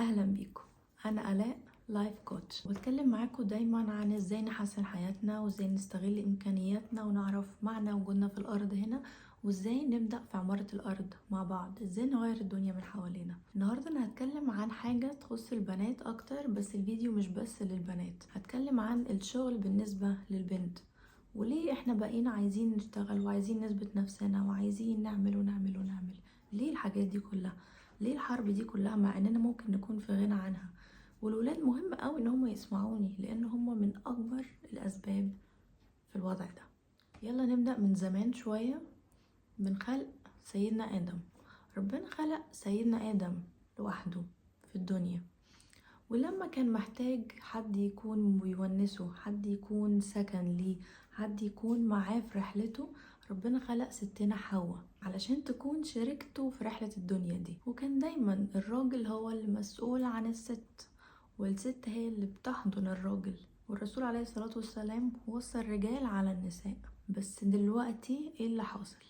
اهلا بيكم. انا الاء، life coach، وبتكلم معاكم دايما عن ازاي نحسن حياتنا وازاي نستغل امكانياتنا ونعرف معنى وجودنا في الارض هنا، وازاي نبدا في عمارة الارض مع بعض، ازاي نغير الدنيا من حوالينا. النهارده انا هتكلم عن حاجة تخص البنات اكتر، بس الفيديو مش بس للبنات. هتكلم عن الشغل بالنسبة للبنت، وليه احنا بقينا عايزين نشتغل وعايزين نثبت نفسنا وعايزين نعمل ونعمل ونعمل. ليه الحاجات دي كلها؟ ليه الحرب دي كلها مع اننا ممكن نكون في غنى عنها؟ والولاد مهم قوي ان هم يسمعوني، لان هم من اكبر الاسباب في الوضع ده. يلا نبدأ من زمان شوية، من خلق سيدنا آدم. ربنا خلق سيدنا آدم لوحده في الدنيا، ولما كان محتاج حد يكون بيونسه، حد يكون سكن ليه، حد يكون معاه في رحلته، ربنا خلق ستنا حواء علشان تكون شريكته في رحلة الدنيا دي. وكان دايما الراجل هو المسؤول عن الست، والست هي اللي بتحضن الراجل. والرسول عليه الصلاة والسلام وصى الرجال على النساء. بس دلوقتي ايه اللي حاصل؟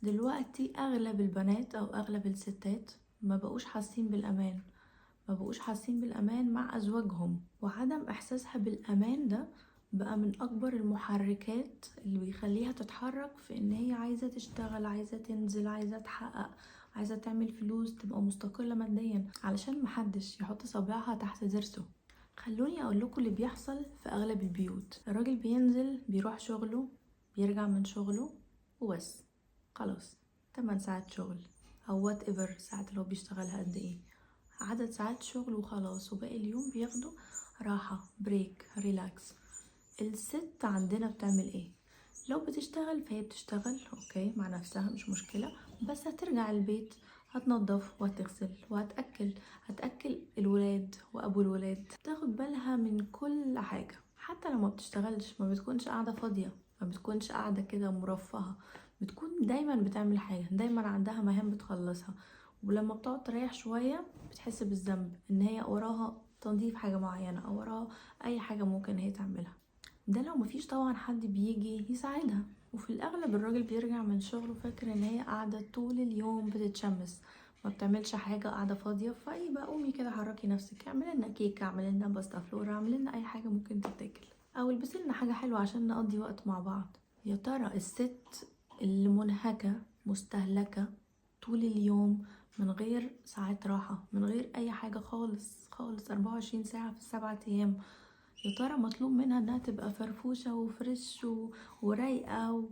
دلوقتي اغلب البنات او اغلب الستات ما بقوش حاسين بالامان، ما بقوش حاسين بالامان مع ازواجهم، وعدم احساسها بالامان ده بقى من اكبر المحركات اللي بيخليها تتحرك في ان هي عايزة تشتغل، عايزة تنزل، عايزة تحقق، عايزة تعمل فلوس، تبقى مستقلة ماديا، علشان محدش يحط صابعها تحت ضرسه. خلوني اقول لكم اللي بيحصل في اغلب البيوت. الراجل بينزل بيروح شغله، بيرجع من شغله وبس، خلاص 8 ساعات شغل او whatever ساعات اللي هو بيشتغلها قد ايه، عدد ساعات شغل وخلاص، وباقي اليوم بياخدوا راحة، break، relax. الست عندنا بتعمل ايه؟ لو بتشتغل فهي بتشتغل okay مع نفسها، مش مشكلة، بس هترجع البيت هتنظف وهتغسل وهتأكل، هتأكل الولاد وأبو الولاد، تاخد بالها من كل حاجة. حتى لو ما بتشتغلش ما بتكونش قاعدة فاضية، ما بتكونش قاعدة كده مرفهة، بتكون دايما بتعمل حاجة، دايما عندها مهام بتخلصها. ولما بتقعد تريح شوية بتحس بالذنب ان هي وراها تنظيف حاجة معينة او وراها اي حاجة ممكن هي تعملها. ده لو مفيش طبعا حد بيجي يساعدها. وفي الاغلب الراجل بيرجع من شغله فاكر ان هي قاعدة طول اليوم بتتشمس، ما بتعملش حاجة، قاعدة فاضية، فيبقى قومي كده حركي نفسك، اعملي لنا كيكة، اعملي لنا باستا فلورا، اعملي لنا اي حاجة ممكن تتاكل، او البسي لنا حاجة حلوة عشان نقضي وقت مع بعض. يا ترى الست اللي منهكة مستهلكة طول اليوم من غير ساعات راحة، من غير أي حاجة خالص خالص، 24 ساعة في ال7 أيام، يا ترى مطلوب منها انها تبقى فرفوشة و fresh ورايقة؟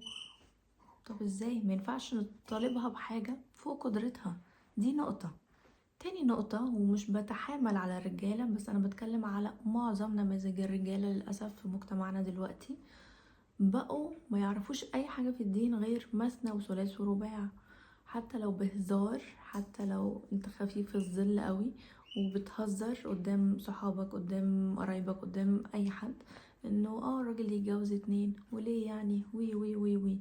طب ازاي؟ ما ينفعش نطالبها بحاجة فوق قدرتها. دي نقطة. تاني نقطة، ومش بتحامل على الرجالة، بس أنا بتكلم على معظم نماذج الرجالة للأسف في مجتمعنا دلوقتي، بقوا ما يعرفوش أي حاجة في الدين غير مثنى وثلاث ورباع. حتى لو بهزار، حتى لو انت خفيف الظل قوي وبتهزر قدام صحابك، قدام قرايبك، قدام اي حد، انه الراجل يتجوز 2 وليه يعني، وي وي وي وي،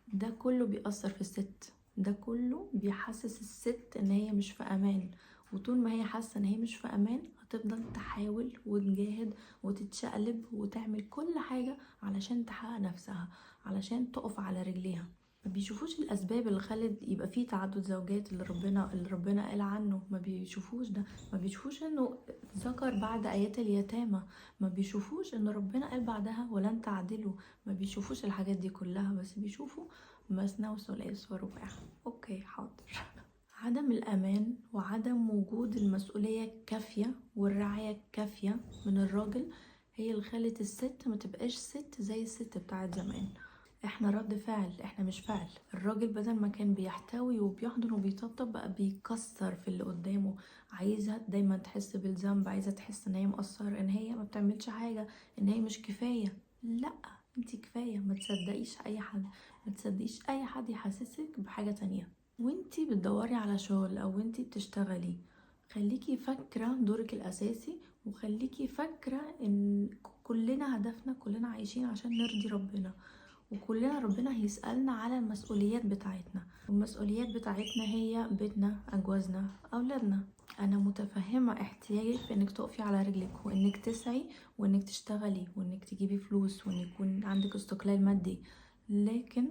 ده كله بيأثر في الست، ده كله بيحسس الست ان هي مش في امان. وطول ما هي حاسه ان هي مش في امان هتفضل تحاول وتجاهد وتتشقلب وتعمل كل حاجة علشان تحقق نفسها، علشان تقف على رجليها. ما بيشوفوش الاسباب اللي خلت يبقى فيه تعدد زوجات اللي ربنا قال عنه، ما بيشوفوش ده، ما بيشوفوش انه ذكر بعد ايات اليتامى، ما بيشوفوش ان ربنا قال بعدها ولن تعدلوا، ما بيشوفوش الحاجات دي كلها، بس بيشوفوا مثنى وثلاث ورباع. okay حاضر. عدم الامان وعدم وجود المسؤولية الكافية والرعاية الكافية من الراجل هي اللي خلت الست ما تبقاش ست زي الست بتاعت زمان. احنا رد فعل، احنا مش فعل. الراجل بدل ما كان بيحتوي وبيحضن وبيطبطب بقى بيكسر في اللي قدامه، عايزة دايما تحس بالذنب، عايزة تحس ان هي مقصرة، ان هي ما بتعملش حاجة، ان هي مش كفاية. لا، انتي كفاية، ما تصدقيش اي حد، ما تصدقيش اي حد يحسسك بحاجة تانية. وانتي بتدوري على شغل او انتي بتشتغلي، خليكي فاكرة دورك الاساسي، وخليكي فاكرة ان كلنا هدفنا، كلنا عايشين عشان نرضي ربنا، وكلنا ربنا هيسألنا على المسؤوليات بتاعتنا، والمسؤوليات بتاعتنا هي بيتنا، أجوازنا، أولادنا. أنا متفهمة احتياجك في إنك تقفي على رجلك، وإنك تسعي، وإنك تشتغلي، وإنك تجيبي فلوس، وإن يكون عندك استقلال مادي، لكن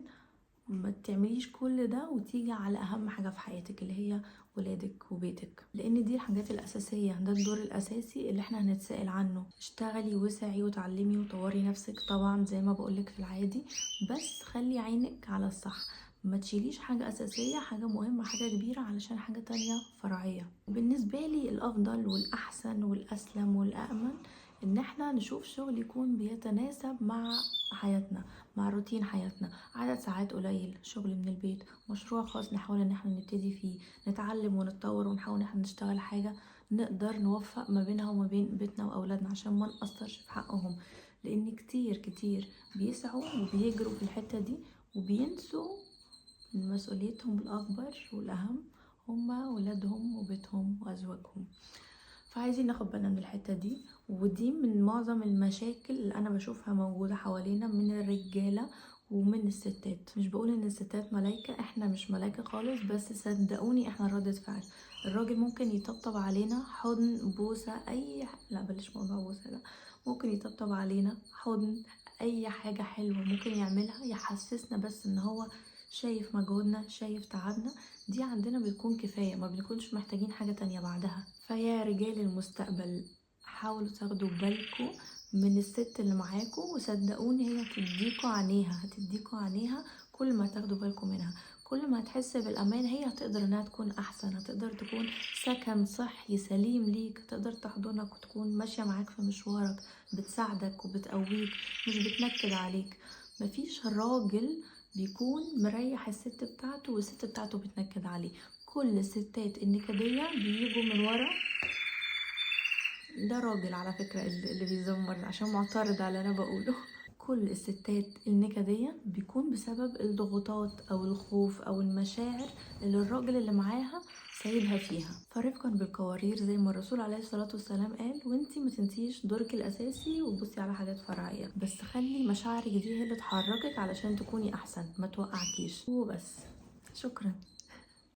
ما تعمليش كل ده وتيجي على أهم حاجة في حياتك اللي هي ولادك وبيتك، لان دي الحاجات الاساسية، ده الدور الاساسي اللي احنا هنتسأل عنه. اشتغلي وسعي وتعلمي وطوري نفسك طبعا زي ما بقولك في العادي، بس خلي عينك على الصح، ما تشيليش حاجة أساسية، حاجة مهمة، حاجة كبيرة علشان حاجة تانية فرعية. بالنسبة لي الأفضل والأحسن والأسلم والأأمن إن احنا نشوف شغل يكون بيتناسب مع حياتنا، مع روتين حياتنا، عدد ساعات قليل، شغل من البيت، مشروع خاص نحاول إن احنا نبتدي فيه، نتعلم ونتطور، ونحاول إن احنا نشتغل حاجة نقدر نوفق ما بينها وما بين بيتنا وأولادنا عشان ما نقصرش في حقهم، لأن كتير كتير بيسعوا وبيجروا في الحتة دي وبينسوا مسؤوليتهم الأكبر والأهم هما ولادهم وبيتهم وأزواجهم. فعايزين ناخد بالنا من الحتة دي، ودي من معظم المشاكل اللي أنا بشوفها موجودة حوالينا من الرجالة ومن الستات. مش بقول إن الستات ملايكة، إحنا مش ملايكة خالص، بس صدقوني إحنا ردة فعل. الراجل ممكن يطبطب علينا، حضن، بوسة، لا بلاش موضوع بوسة ده، ممكن يطبطب علينا، حضن، أي حاجة حلوة ممكن يعملها يحسسنا بس إن هو شايف مجهودنا، شايف تعبنا، دي عندنا بتكون كفاية، ما بنكونش محتاجين حاجة تانية بعدها. فيا رجال المستقبل حاولوا تاخدوا بالكم من الست اللي معاكم، وصدقوني هي هتديكوا عينيها، هتديكوا عينيها كل ما تاخدوا بالكم منها، كل ما هتحس بالأمان هي هتقدر انها تكون احسن، هتقدر تكون سكن صحي سليم ليك، هتقدر تحضنك وتكون ماشية معاك في مشوارك، بتساعدك وبتقويك، مش بتنكد عليك. مفيش راجل بيكون مريح الست بتاعته والست بتاعته بتنكد عليه. كل الستات النكدية بيجوا من ورا ده راجل على فكرة اللي بيزمر عشان معترض على اللي انا بقوله. كل الستات النكدية بيكون بسبب الضغوطات او الخوف او المشاعر اللي الراجل اللي معاها سايبها فيها. فرفقا بالقوارير زي ما الرسول عليه الصلاة والسلام قال، وانتي ما تنسيش دورك الاساسي وتبصي على حاجات فرعية، بس خلي مشاعرك دي هي اللي تحركك علشان تكوني احسن، ما توقعكيش وبس. شكرا.